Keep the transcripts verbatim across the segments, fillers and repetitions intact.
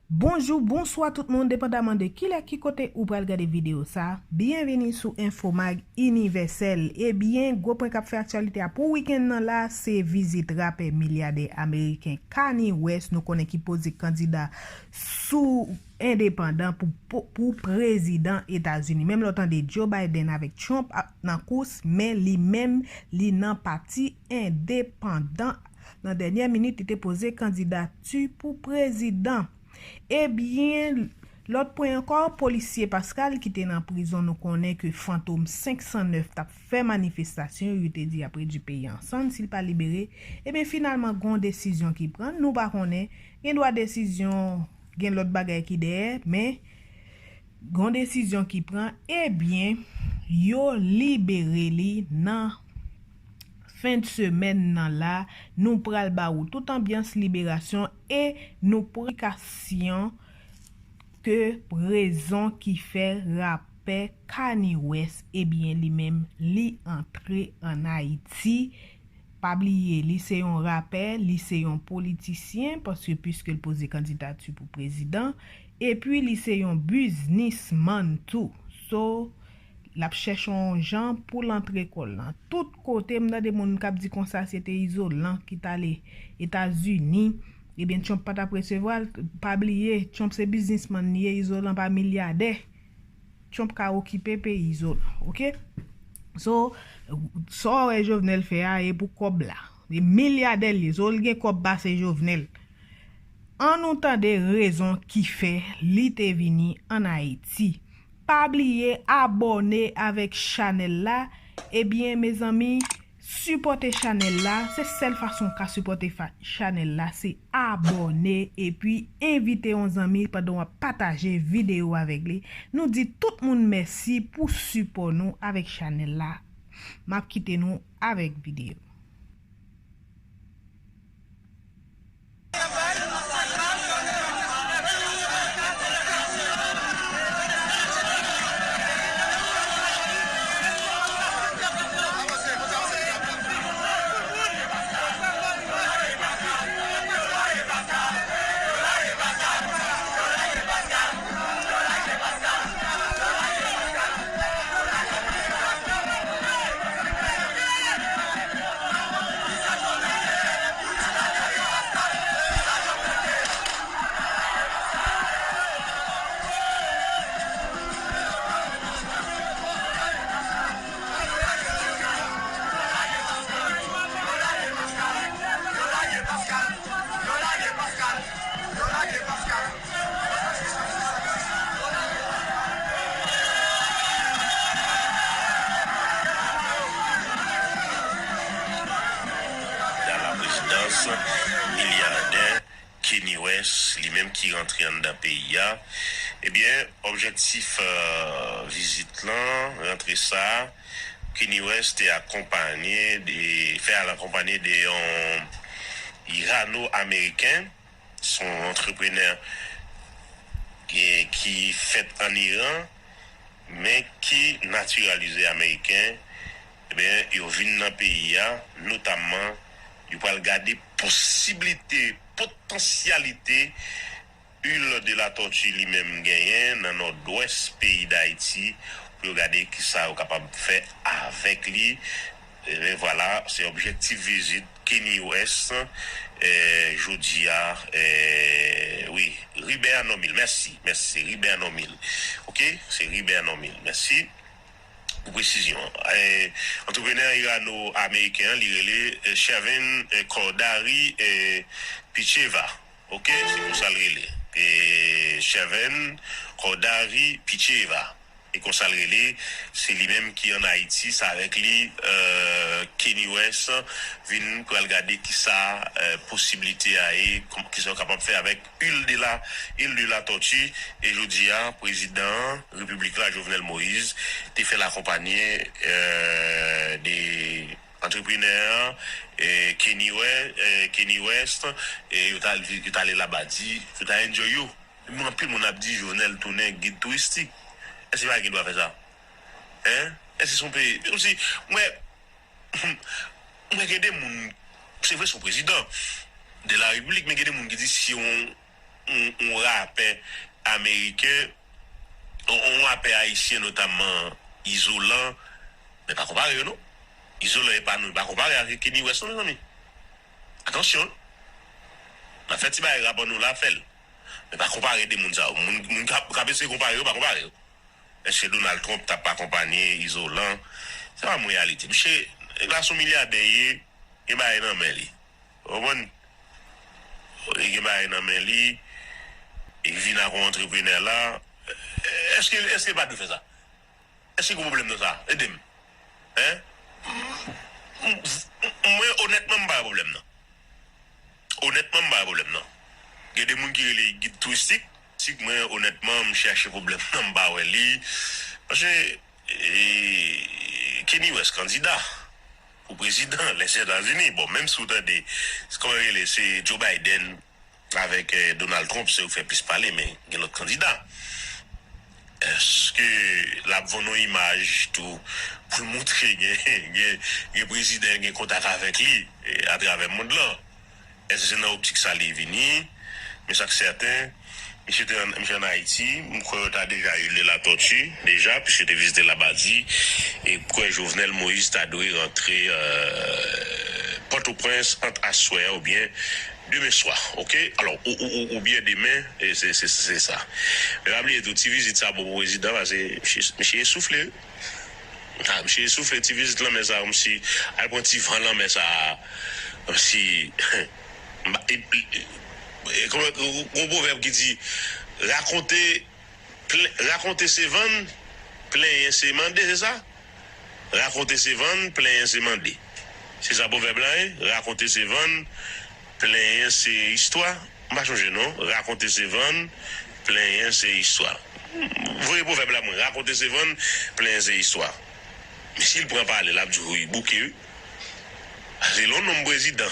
Bonjou, bonswa tout moun, depandaman de kilè ki kote ou pral gade videyo sa. Byenvini sou Infomag Inivèsèl. Ebyen, gwo pwen k ap fè aktyalite a pou wikenn nan la, se vizit rapè milyadè ameriken Kanye West, nou konnen ki poze kandida sou endepandan pou, pou, pou prezidan Etazini. Menm lè w tande Joe Biden avèk Trump ap nan kous, men li menm, li nan pati endepandan. Nan dènyè minit, li te poze kandidati pou prezidan. Ebyen, lòt pwen ankò, polisye Pascal ki te nan prizon, nou konnen ke Fantom senk san nèf t ap fè manifestasyon, yo te di y ap redui peyi a an sann si l pa libere. Ebyen, finalman, gen yon desizyon ki pran, nou pa konnen, gen dwa desizyon, gen lòt bagay ki dèyè, men gen yon desizyon ki pran, ebyen, yo libere li nan fen de semèn nan la, nou pral ba ou tout anbyans liberasyon e nou pran eksplikasyon ke rezon ki fè rapè Kanye West, ebyen, li menm, li antre ann Ayiti. Pa bliye, li se yon rapè, li se yon politisyen, paske piske l poze kandidati pou prezidan, epi li se yon biznismann tou. So, l ap chèche yon jan pou l antre kò l nan tout kote. M tande moun k ap di konsa se te izolan ki t ale Etazini, ebyen, Trump pa t ap resevwa l. Pa bliye, Trump se biznismann li ye, izolan pa milyadè. Trump ka okipe peyi izolan, oke? So, sa w wè Jovenel fè a, e pou kòb la. E milyadè l ye, so l gen kòb pase Jovenel. Ann nou tande rezon ki fè li te vini ann Ayiti. Pa bliye abòne avèk chanèl la. Ebyen, mezanmi, sipòte chanèl la. Se sèl fason w ka sipòte fa-, chanèl la, se abòne epi envite yon zanmi pandan w ap pataje videyo avèk li. Nou di tout moun mèsi pou sipò nou avèk chanèl la. M ap kite nou avèk videyo. Kandida la prezidans, milyadè Kanye West, li menm ki rantre anndan peyi a. Ebyen, objektif, euh, vizit lan, rantre sa, Kanye West te akonpanye de, fè al akonpanye de yon Irano-Ameriken, se yon antreprenè ki, ki fèt ann Iran, men ki natiralize ameriken. Ebyen, yo vin nan peyi a, notamman, yo pral gade posiblite, potansyalite Huile de la Tortue li menm genyen nan nòdwès peyi Dayiti, pou yo gade kisa yo kapab fè avèk li. Ebyen, vwala, se objektif vizit Kanye West, eh, jodi a, eh, wi, Ribè Normil, mèsi, mèsi, se Ribè Normil. Oke, se Ribè Normil, mèsi pou presizyon an. Eh, antreprenè irano-ameriken an, li rele, eh, Shervin, eh, Kordari, eh, Picheva. Oke, se konsa l rele. Eh, Shervin Kordari Picheva. E konsa l rele, se li menm ki ann Ayiti, se avèk li, eh, Kanye West vin pral gade kisa, eh, posiblite a ye, kòm, kisa yo kapab fè avèk huile de la, huile de la tortue. E jodi a, prezidan repiblik la, Jovenel Moïse, te fè l akonpanye, eh, de antreprenè an, eh, Kanye West, eh, Kanye West, eh, yo t al, yo t ale Labadi, yo t al enjoy yo. Men anpil moun ap di Jovenel tounen gid touristik. Èske pa gen dwa fè sa? Hein? Èske se yon peyi? Kòmsi, mwen, mwen gen de moun, se vre se yon prezidan de la repiblik, men gen de moun ki di se yon yon, yon rapè ameriken, yon, yon rapè ayisyen, notamman Izolan, men pa konpare yo, non. Izolan epanoui, pa konpare avèk Kanye West, non, mezanmi. Atansyon, n ap fè ti bagay rap an nou la, fè l. Men pa konpare de moun sa yo. Moun, moun k ap, k ap eseye konpare yo, pa konpare yo. Èske Donald Trump t ap akonpanye Izolan? Se pa yon reyalite. Misye, nèg la se yon milyadè, li gen bagay nan men li. Ou konprann? Li gen bagay nan men li. Li vin ak yon antreprenè la. Èske, èske l pa dwe fè sa? Èske gen pwoblèm nan sa? Ede m. Hein? M, m, m, mwen, onètman, m pa wè pwoblèm nan. Onètman, m pa wè pwoblèm nan. Gen de moun ki rele gid touristik. Touristik, mwen, onètman, m chèche pwoblèm nan, m pa wè li. Paske, e, Kanye West kandida pou prezidan Lèzetazini. Bon, menm si w tande, kòman yo rele, se Joe Biden avèk, eh, Donald Trump, se yo k fè plis pale, men gen lòt kandida. Èske l ap vann yon imaj tou pou l montre gen, gen, gen prezidan, gen kontak avèk li, eh, atravè mond lan? Èske se nan optik sa li vini? Men sa k sèten, misye te an, misye ann Ayiti, m kwè yo ta deja Huile de la Tortue, deja, piske yo te vizite Labadi, e m kwè Jovenel Moïse ta dwe rantre, euh, Pòtoprens ant aswè a oubyen demen swa, oke? Alò, ou, ou, ou, oubyen demen, e se, se, se sa. Men pa bliye tou, ti vizit sa bon pou prezidan, paske misye, misye esoufle, wi. Ah, misye esoufle, ti vizit lanmè sa, kòmsi, al pran ti van lanmè sa, kòmsi, m pa, e, e, e, kòman, gon pwovèb ki di, rakonte, plen-, rakonte se vann, plenyen se mande, se sa? Rakonte se vann, plenyen se mande. Se sa pwovèb la ye? Rakonte se vann, plenyen se istwa. M pa chonje non. Rakonte se vann, plenyen se istwa. Voye pwovèb la mwen. Rakonte se vann, plenyen se istwa. Men si l pran pale, l ap di w wi, bouke wi. Paske lè yon nonm prezidan,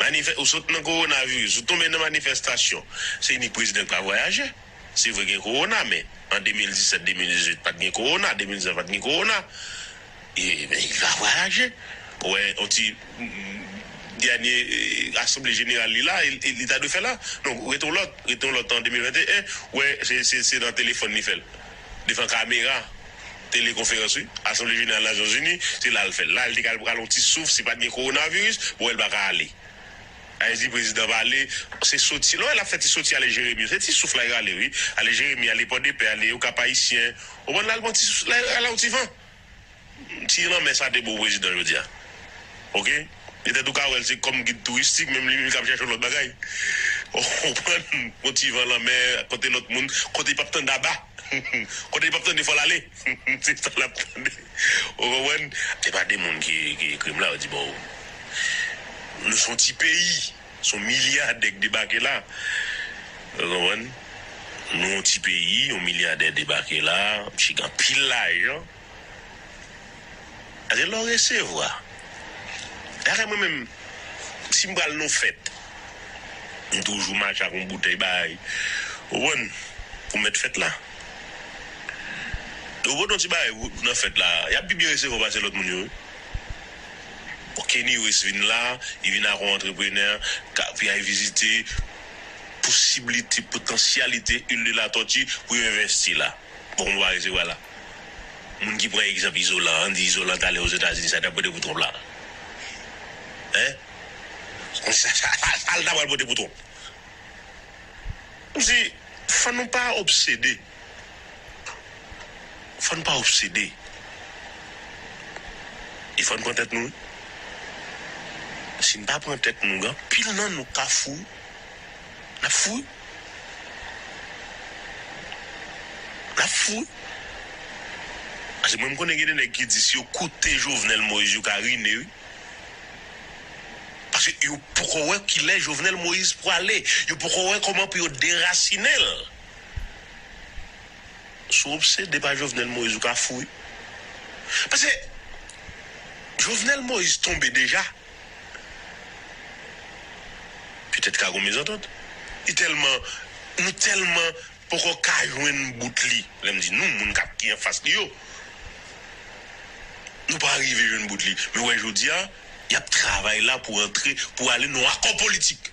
manifè-, ou sot nan kowonaviris, ou tonbe nan manifestasyon, se inik prezidan k pa vwayaje. Se vre gen kowona, men an de mil disèt, de mil dizuit, pa t gen kowona, de mil diznèf, pa t gen kowona. E, men, li pa vwayaje. Ou wè, yon ti, mm, dènye, eh, asanble jeneral li la, e, e, li ta dwe fè la. Non, rete yon lòt, rete yon lòt an de mil venteyen, ou wè, se, se, se nan telefòn li fè l. Devan kamera, telekonferans, wi. Asanble jeneral Nasyonzini, se la l fè l. La, li te kal pral yon ti souf, si pa t gen kowonaviris, bon, l pa ka ale. Ayiti prezidan pale, se soti. Lè w wè l ap fè ti soti ale Jeremi, se ti souf la y rale, wi. Ale Jeremi, ale Pòdepè, ale Okap Ayisyen. Ou konprann, la l pran ti souf la y rale yon ti van. Ti lanmè sa te bon prezidan jodi a. Oke? Petèt ou ka wè l se kòm gid touristik, menm li menm li k ap chèche yon lòt bagay. Ou konprann? Yon ti van lanmè, kote lòt moun, kote l p ap tande aba. Kote l p ap tande fò l ale. Se sa l ap tande. Ou konprann? Se pa de moun ki, ki ekri m la, yo di, bon, nou se yon ti peyi. Se yon milyadè k debake la. Ou konprann? Nou yon ti peyi, yon milyadè debake la. Misye gen anpil lajan. Gade lè w resevwa. Dakè mwen menm, si m pral nan yon fèt, m toujou mache ak yon boutèy bagay. Ou konprann? Pou mèt fèt la. Ou pote yon ti bagay pou, nan fèt la, y ap pi byen resevwa w pase lòt moun yo, wi. Bon, Kanye West vin la, li vin ak yon antreprenè, ka, pou y al vizite posiblite, potansyalite Île de la Tortue pou yo envesti la. Bon, m pa resevwa la. Moun ki pran egzanp Izolan, ann di Izolan t ale Ozetazini, sa l t ap pote pou Trump la. Hein? Sa, sa, sa, sa l ta pral pote pou Trump. M di, fò nou pa obsede. Fò n pa obsede. E fò n pran tèt nou, wi. Si n pa pran tèt nou, gen anpil nan nou k ka fou. N ap fou, wi. N ap fou, wi. Paske mwen, m konnen gen de nèg ki di si yo koute Jovenel Moïse, yo ka rine, wi. Paske yo poko wè kilè Jovenel Moïse pwale. Yo poko wè kòman pou yo derasinen l. Si w obsede pa Jovenel Moïse, ou ka fou, wi. Paske Jovenel Moïse tonbe deja. Petèt ka gon mezantant. Li tèlman, nou tèlman poko ka jwenn bout li. Lè m di nou, moun k ap ki anfas li yo. Nou pa rive jwenn bout li. Men w wè jodi a, y ap travay la pou antre, pou ale nan yon akò politik.